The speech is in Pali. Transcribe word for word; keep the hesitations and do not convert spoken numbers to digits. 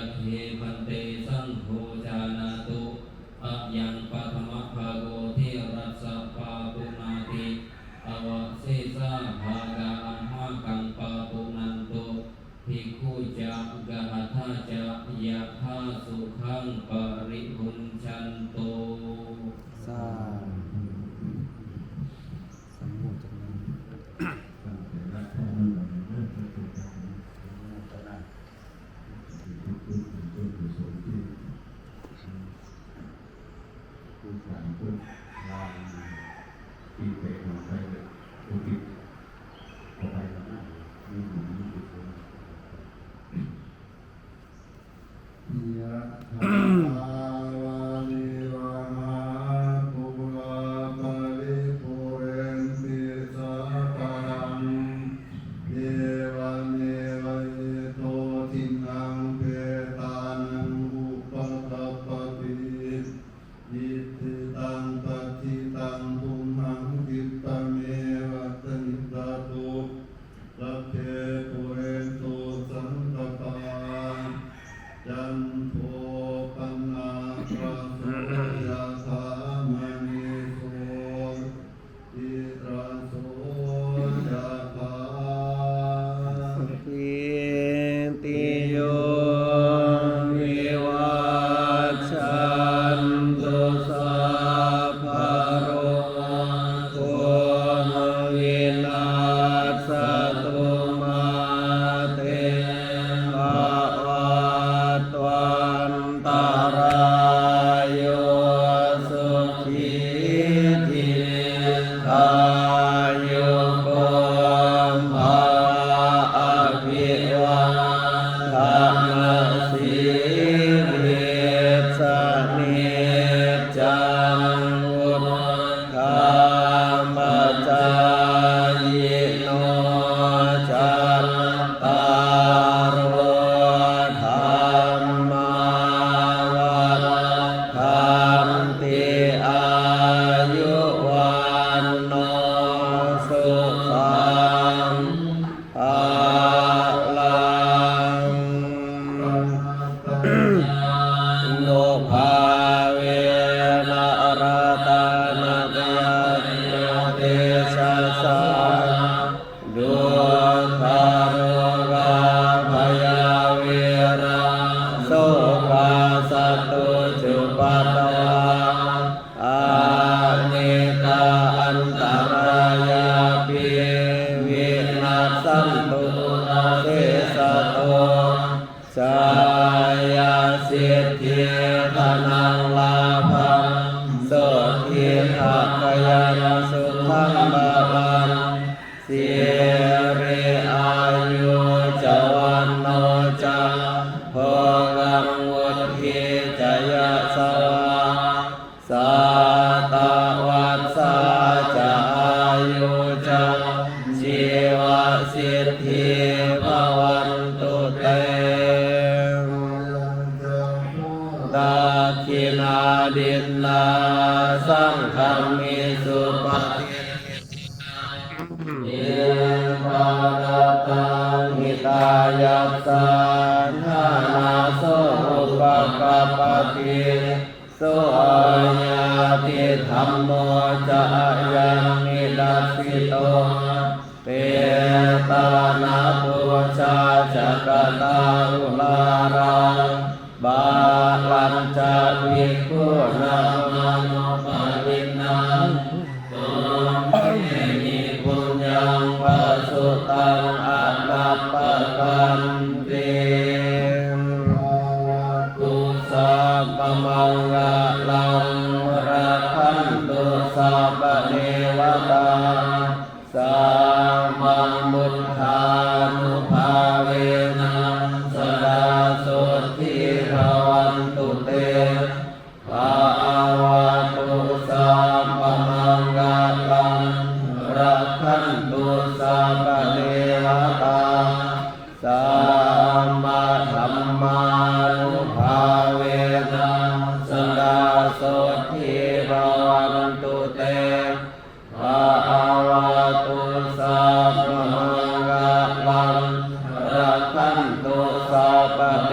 He bhante saṅgho jānātu, ayaṃ paṭhamabhāgo therassa pāturattī, avasesā bhāgā amhākaṃ pāturantu, bhikkhū ca gāhaṭṭhā ca yathā sukhaṃ paribhuñjantu. Sādhu. ยะถา วาริวะหา ปูรา ปะริปูเรนติ สาคารัง เอวะเมวะ อิโต ทินนัง เปตานัง อุปะกัปปะติ อิจฉิตัง ปัจฉิตัง ตุมหัง คิปปะเมวะ สะมิชฌะตุ สัพเพ ปูเรนตุ สังกัปปา จันโท ปันนา ระโส ยะถา มะณิ โชติ ระโส ยะถา สัพพีติโย วิวัชชันตุ สัพพะโรโค วินัสสตุ มาเต ภะวัตวันตะราโย สุขี ทีฆายุโก ภะวะ อะภิวาทะนะสีลิสสะ นิจจัง วุฑฒาปะจายิโน จัตตาโร ธัมมา วัฑฒันติ อายุ วัณโณ สุขัง พลัง นุภาเวนะ รัตนะตะยะ เตจะสะ ดุกขะโรกะ ภะยะ เวระ โสกะ สัตตุ จุปัตตะวะ อาเนกะ อันตะรายาปิ วินัสสันตุ เสสะโต จายัสสิทธิ ธนัง ลาภัง โสตถี ภะคะยัง สุขัง บะลัง สิริ อายุ จะ วัณโณ จะ โภคัง วุฑฒี จะ ยะสะวา สะตะวัสสา จะ อายุ จะ จีวะสิทธิ ภะวันตุ เต ทักขิณา ดินนา สังฆามิ สุปะ เอตะระตะ หิตายัสสะ ทานะ โส อุปะกัปปะติ โส ญาติธัมโม จะ อะยัง นิดัสสิโต เปตานะ ปูชา จะ กะตา อุราระ บาลัญจะ ภิกขุนา มานุปริณา ตุมเหหิ ปุญญัง ปะสุตัง อะนัปปะกันติ ภะวะตุ สัพพะมังคะลัง รักขันตุ สัพพะเดวะตา สัพพะบุทธานุภาเวนะ สะดา โสตถี ภะวันตุ เต ภะวะตุ สัพพะมังคะลัง รักขันตุ สัพพะเดวะตา สัพพะธัมมานุภาเวนะ สะดา โสตถี ภะวันตุ เต ภะวะตุ สัพพะมังคะลัง รักขันตุ สัพพะเด